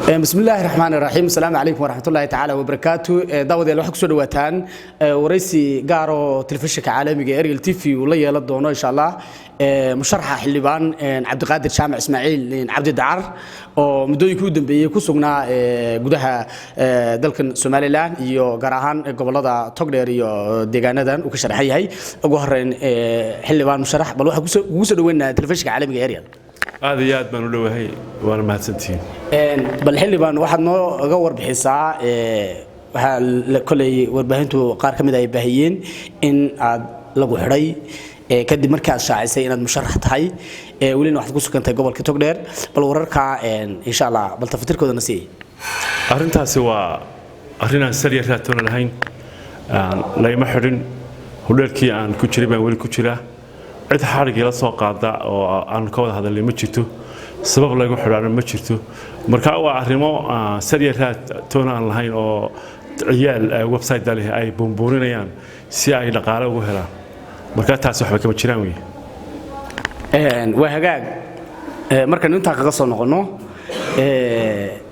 Bismi illaahi raxmaan raxiim. Asalaamu calaykum waraxmatullaahi tacaala wabarakaatu. Daawadayaal, waxaa kusoo dhawaataan waraysi gaar oo telefishinka caalamiga ee Ariel TV uu la yeelan doono, insha Allah, musharaxa xildhibaan Cabdiqaadir Jaamac Ismaaciil Cabdi Dacar, oo muddooyinkii u dambeeyey ku sugnaa gudaha dalkan Somaliland iyo gaar ahaan gobolada Togdheer iyo deegaanadan uu ka sharaxan yahay. Ugu horeyn, xildhibaan musharax, bal waxaa kugu soo dhaweynaa telefishinka caalamiga ee Ariel. Aad iyo aad baan u dhowahay, waana mahadsantihiin. Bal xildhibaan, waxaad nooga warbixisaa, waxaa koley warbaahintu qaar ka mid ay baahiyeen in aad lagu xidhay kadib markii aad shaacisay inaad musharax tahay, welina waxaad ku sugantahay gobolka Togdheer. Bal wararka, insha Allah, bal tafatirkoodana siiyey. Arrintaasi waa arrin aan sal iyo raatoona lahayn. Layma xidhin, hudheelkii aan ku jiray baan weli ku jiraa. Cid xadhigii la soo qaada oo aan ka wada hadalnay ma jirto, sabab laygu xidhaana ma jirto. Marka waa arrimo sal iyo raad toona aan lahayn oo ciyaal website leh ay buunbuuninayaan si ay dhaqaale ugu helaan. Marka taas waxba kama jiraan wey. Waa hagaag. Markaynu intaa kaga soo noqonno,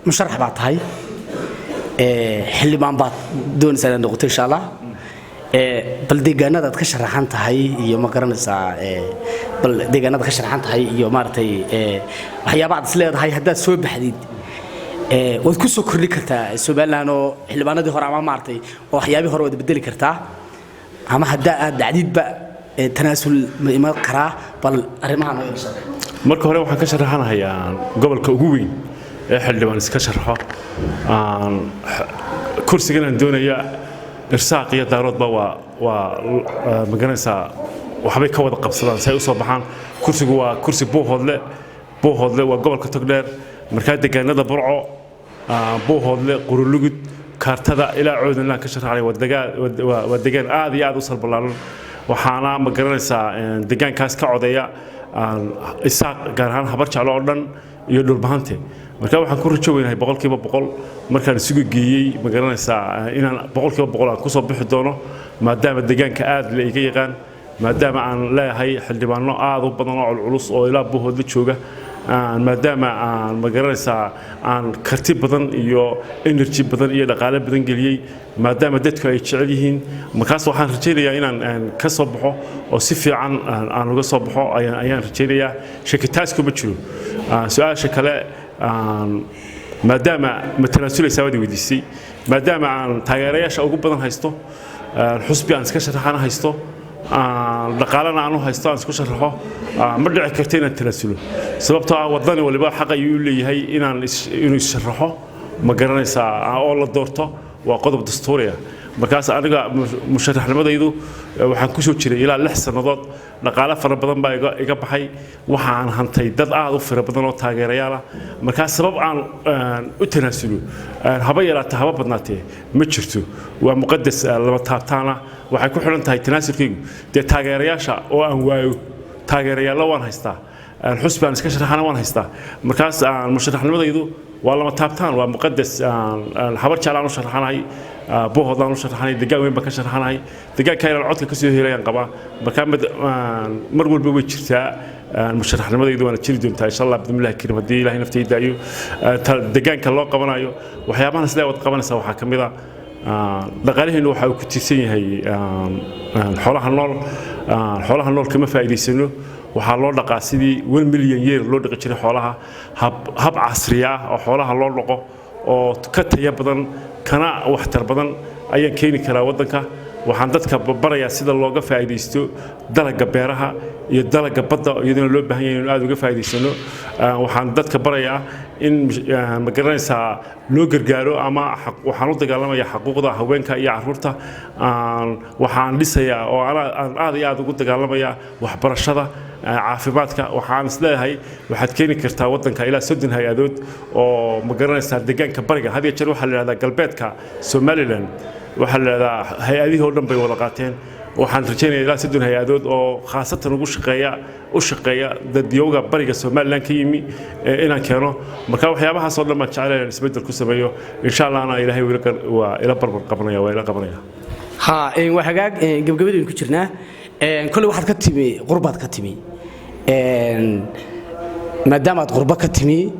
musharax baad tahay, xildhibaan baad doonaysaa inaad noqoto, insha Allah. Bal deegaanada aad ka sharaxan tahay iyo, ma garanaysaa, bal deegaanada ka sharaxan tahay iyo maaragtay waxyaaba aad is leedahay haddaad soo baxdid waad ku soo kordhin kartaa Somaliland oo xildhibaanadii hore ama maaragtay oo waxyaabihii hore waad bedeli kartaa, ama haddaa aad dhacdidba tanaasul ma iman karaa? Bal arrimahan noo yara sharax. Marka hore waxaan ka sharaxanahayaa gobolka ugu weyn ee xildhibaan iska sharxo. Kursigan aan doonaya Irsaaq iyo Daaroodba waa, magaranaysaa, waxbay ka wada qabsadaan si ay u soo baxaan. Kursigu waa kursi Buuhoodle. Buuhoodle waa gobolka Togdheer. Markaa deegaanada Burco, Buuhoodle, Qurulugud, Kaartada ilaa Coodanlaan ka sharaxay. Waa deegaan aad iyo aad u salballaaran. Waxaana, ma garanaysaa, deegaankaas ka codeeya Isaaq, gaar ahaan Habar Jeclo oo dhan iyo Dhulbahante. Marka waxaan ku rajo weynahay 100% markaan isugu geeyey, ma garanaysaa, inaan 100% aan kusoo bixi doono, maadaama deegaanka aad la iga yaqaan, maadaama aan leeyahay xildhibaano aad u badan oo culculus oo ilaa Buuhoodla jooga, maadaama aan, ma garanaysaa, aan karti badan iyo energy badan iyo dhaqaale badan geliyey, maadaama dadku ay jecel yihiin. Markaas waxaan rajaynayaa inaan ka soo baxo oo si fiican aan uga soo baxo ayaan rajaynayaa, shakitaas kuma jiro. Su-aasha kale, maadaama ma tanaasulaysaa waad weydiisay, maadaama aan taageerayaasha ugu badan haysto, xusbi aan iska sharaxana haysto, dhaqaalena aan u haysto aan isku sharaxo, ma dhici karto inaan tanaasulo, sababtoo ah wadani waliba xaq ayuu u leeyahay inuu is-sharaxo, ma garanaysaa, oo la doorto. Waa qodob dastuuriya. Markaas aniga musharaxnimadaydu waxaan ku soo jiray ilaa 6 sannadood. Dhaqaale fara badan baa iga baxay. Waxaan hantay dad aad u fara badan oo taageerayaal ah. Markaas sabab aan u tanaasulo, haba yaraatee haba badnaatee, ma jirto. Waa muqadas lama taabtaan ah. Waxay ku xidhan tahay tanaasulkaygu dee taageerayaasha oo aan waayo. Taageerayaallo waan haystaa, xusbi aan iska sharaxana waan haystaa. Markaas musharaxnimadaydu waa lama taabtaan, waa muqadas. Habar Jeclaan u sharaxanahay, Buuhoodlaan u sharaxanahay, degaan weyn baan ka sharaxanahay. Degaanka inaan codka kasoo helayaan qabaa. Markaa mar walba way jirtaa musharaxnimadaydu, waana jiri doontaa, insha Allah, bidmillahi karim, haddii Ilahay naftayda daayo. Degaanka loo qabanayo waxyaabahan sidaa waad qabanaysaa waxaa ka mid ah, dhaqaalaheenu waxa uu ku tiirsan yahay xoolaha nool. Xoolaha nool kama faa'iidaysano. Waxaa loo dhaqaa sidii 1 million year loo dhaqi jiray xoolaha. Hab casri ah oo xoolaha loo dhaqo oo ka taya badan kana waxtar badan ayaan keeni karaa waddanka. Waxaan dadka barayaa sida looga faa'iidaysto dalagga beeraha iyo dalagga badda, iyaduna loo baahan yahay inuu aad uga faa'iidaysano. Waxaan dadka barayaa in, ma garanaysaa, loo gargaaro ama waxaan u dagaalamayaa xaquuqda haweenka iyo carruurta. Waxaan dhisayaa oo aan aad iyo aad ugu dagaalamayaa waxbarashada, caafimaadka. Waxaan isleeyahay waxaad keeni kartaa waddanka ilaa 30 hay-adood oo, ma garanaysaa, deegaanka bariga. Had iyo jeer waxaa la yidhahdaa galbeedka Somaliland, waxaa la yidhahdaa hay-adihii oo dhan bay wada qaateen. Waxaan rajaynayaa ilaa 30 hay-adood oo khaasatan ugu shaqeeya u shaqeeya dadyowga bariga Somaliland ka yimi inaan keeno. Marka waxyaabahaas oo dhan baan jecelahay inaan isbeddel ku sameeyo, insha Allahna Ilaahay waa ila barbar qabanaya, waa ila qabanaya. Ha, waa hagaag. Gabagabadaynu ku jirnaa. Kolley waxaad ka timi qurbaad ka timi. Maadaama aad qurbo ka timi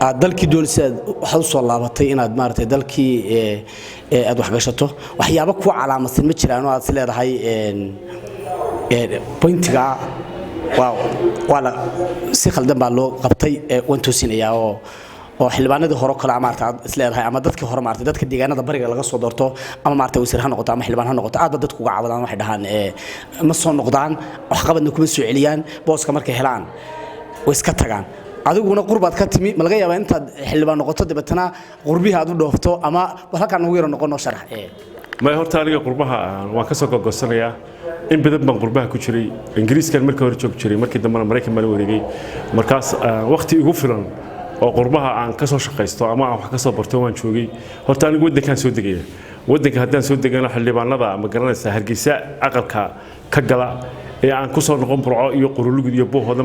Aad dalkii doonaysa, aad waxaad u soo laabatay inaad maaragtay dalkii aad waxgashato. Waxyaabo kuu calaamadsan ma jiraan oo aad is leedahay pointiga waa la si khaldan baa loo qabtay, waan toosinayaa, oo xildhibaanadii hore kale maarata aad is leedahay, ama dadkii hore maarata, dadka deegaanada bariga laga soo doorto, ama maarata wasiir ha noqoto ama xildhibaan ha noqoto, aad ba dadku uga cawadaan, waxay dhahaan ma soo noqdaan, waxqabadna kuma soo celiyaan, booska markay helaan way iska tagaan. Adiguna qurbaad ka timi, ma laga yaabaa intaad xildhibaan noqoto dabeetana qurbihii aad u dhoofto, ama bal halkaan nagu yaro noqon noo sharax? May, horta aniga qurbaha waan ka soo gogosanayaa. In badan baan qurbaha ku jiray. Ingiriiskan markii hore joog jiray, markii dambena Maraykan baan wareegay. Markaas waqti igu filan oo qurbaha aan ka soo shaqaysto ama aan wax ka soo barto waan joogay. Horta anigu waddankaan soo degaya. Waddanka haddaan soo degana, xildhibaanada, ma garanaysaa, Hargeysa aqalka ka gala ee aan ku soo noqon Burco iyo Qurulugud iyo Buuhooda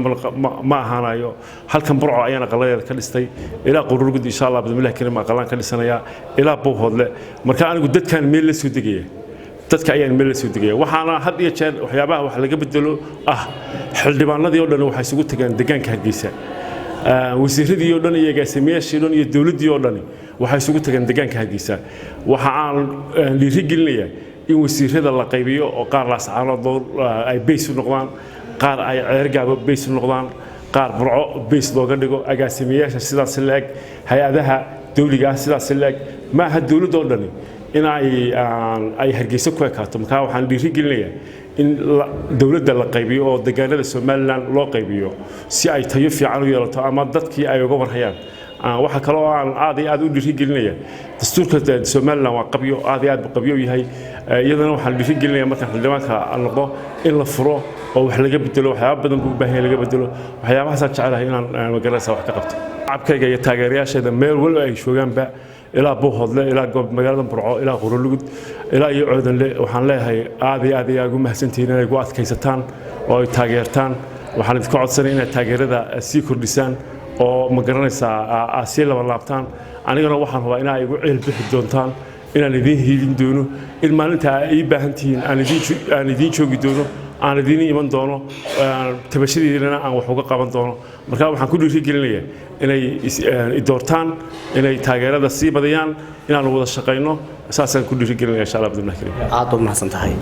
ma ahaanayo. Halkan Burco ayaan aqaladeeda ka dhistay, ilaa Qurulugud insha Allah bidmillahi karim aqalaan ka dhisanayaa, ilaa Buuhoodle. Marka anigu dadkaan meel la soo degaya, dadka ayaan meel la soo degaya. Waxaana had iyo jeer waxyaabaha wax laga bedelo ah, xildhibaanadii oo dhan waxay isugu tagaan deegaanka Hargeysa, wasiiradii oo dhan iyo agaasimayaashii oo dhan iyo dowladdii oo dhani waxay isugu tagaan deegaanka Hargeysa. Waxa aan dhiiri gelinayaa in wasiirada la qaybiyo oo qaar Laascaanood ay base u noqdaan, qaar ay Ceergaabo base u noqdaan, qaar Burco base looga dhigo, agaasimayaasha sidaas la-eg, hay-adaha dawliga ah sidaas la-eg. Ma aha dowladda oo dhani in ay Hargeysa ku ekaato. Markaa waxaan dhiiri gelinayaa in dowladda la qaybiyo oo deegaanada Somaliland loo qaybiyo si ay tayo fiican u yeelato ama dadkii ay uga warhayaan. Waxa kale oo aan aad iyo aad u dhiiri gelinaya, dastuurka Somaliland waa qabyo, aad iyo aad buu qabyo u yahay. Iyadana waxaan dhiiri gelinaya markaan xildhibaanka noqdo in la furo oo wax laga bedelo. Waxyaaba badan buu u baahan yahay laga bedelo. Waxyaabahaasaan jecelahay inaan magaranaysa wax ka qabto. Shacabkayga iyo taageerayaasheeda meel walba ay joogaanba, ilaa Buuhoodle, ilaa goob magaalada Burco, ilaa Qurulugud, ilaa iyo Coodanle, waxaan leeyahay aad iyo aad ayaa ugu mahadsantihiin inay gu adkaysataan oo ay taageertaan. Waxaan idinka codsanay inaad taageerada sii kordhisaan oo ma garanaysaa aad sii laba laabtaan. Anigana waxaan hubaa inaa igu ceel bixi doontaan, inaan idiin hiilin doono, in maalinta aa ii baahan tihiin aan idiin joogi doono, aan idiin iman doono, tabashadiinana aan wax uga qaban doono. Marka waxaan ku dhiirigelinayaa inay i doortaan, inay taageerada sii badiyaan, inaan wada shaqayno. Saasaan ku dhiirigelinaya insha Allah bidnillahi karim. Aad baad mahadsan tahay.